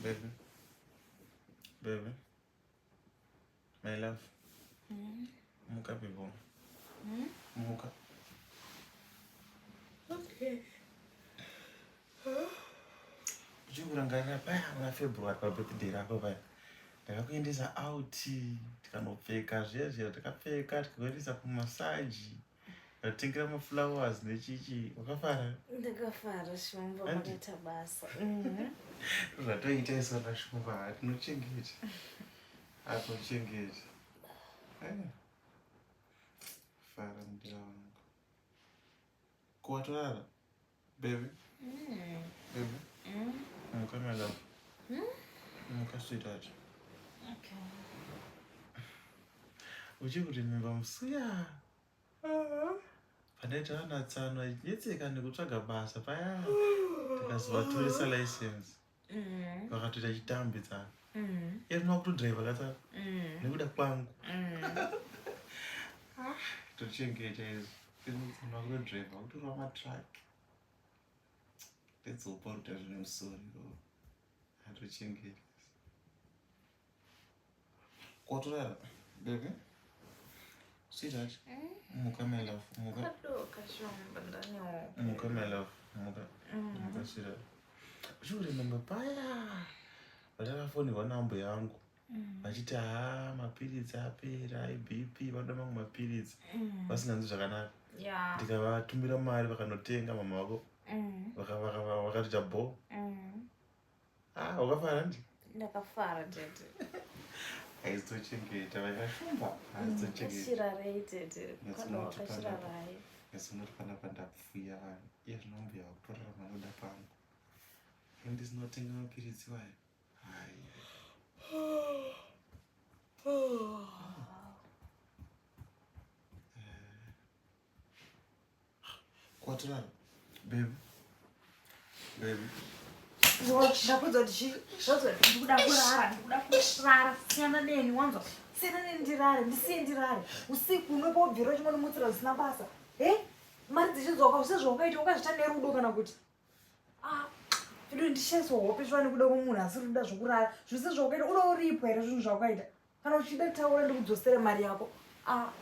Baby. Baby. My love. Muka baby. Muka. Okay. Uchikurangarira paya muna February pabirthday rako paya. Ndakakuendesa out tikanopfeka zviya zviya takapfeka tikakuendesa kumasaji. Ndatengera maflowers nechichi wakafara? Ndakafara Shumba, makaita basa. Zvatoita isu ana Shumba tinochengeta. Atochengeta. Eh. Fara mudira wangu. Ko watorara? Baby? Baby? Muka my love. Muka sweetheart. Okay. Uchikurememba musuya. Pandaita ana tsano achinetseka nekutsvaga basa paya. Tikazovatoresa license. Vakatoita chitambi tsano. Iye zvino kutodriver katsano. Nekuda kwangu. Tochengeta izvi. Tsano kutodriver kutorova matruck. Pedzopa ruta zvine musoro. Atochengeta. Kwatorara, baby. Sweetheart. Muka my love. Muka. Kadoka Shumba ndaniwo. Muka my love. Muka. Muka sweetheart. Uchikurememba paya. Vandakafonirwa nambuya yangu. Vachiti haa mapiritsi apera iBP vanoda mamwe mapiritsi. Vasinganzwi zvakanaka. Yeah. Ndikavatumira mari vakanotenga mama vako. Vakatoita bho. Ah, wakafara ndi? Ndakafara tete. Aizochengeta vakashumba. Aizochengeta. Kashirarei tete. Kana wakashirarai. Yasinoti panapa ndapfuya vanhu. Iye zvino mbuya vakutorarama noda pangu. Ndisinotenga mapiritsi wayo. Hai. Kwatirara. Baby. Baby. Ndakudza kuti chii? Ndakudza kuti ndikuda kurara, ndikuda kurara. Siyana neni wanzwa. Siyana neni ndirare, ndisiye ndirare. Usiku unopa ubvira uchingondimutsira zvisina basa. Eh? Mari dzichidzoka sezvawakaita wakazviita nerudo kana kuti ah ido ndishaiswa hope shuwa nekuda kwemunhu asiri kuda zvokurara zvese zvawakaita uda uripwa here zvinhu zvawakaita kana uchida taura ndikudzosere mari yako ah.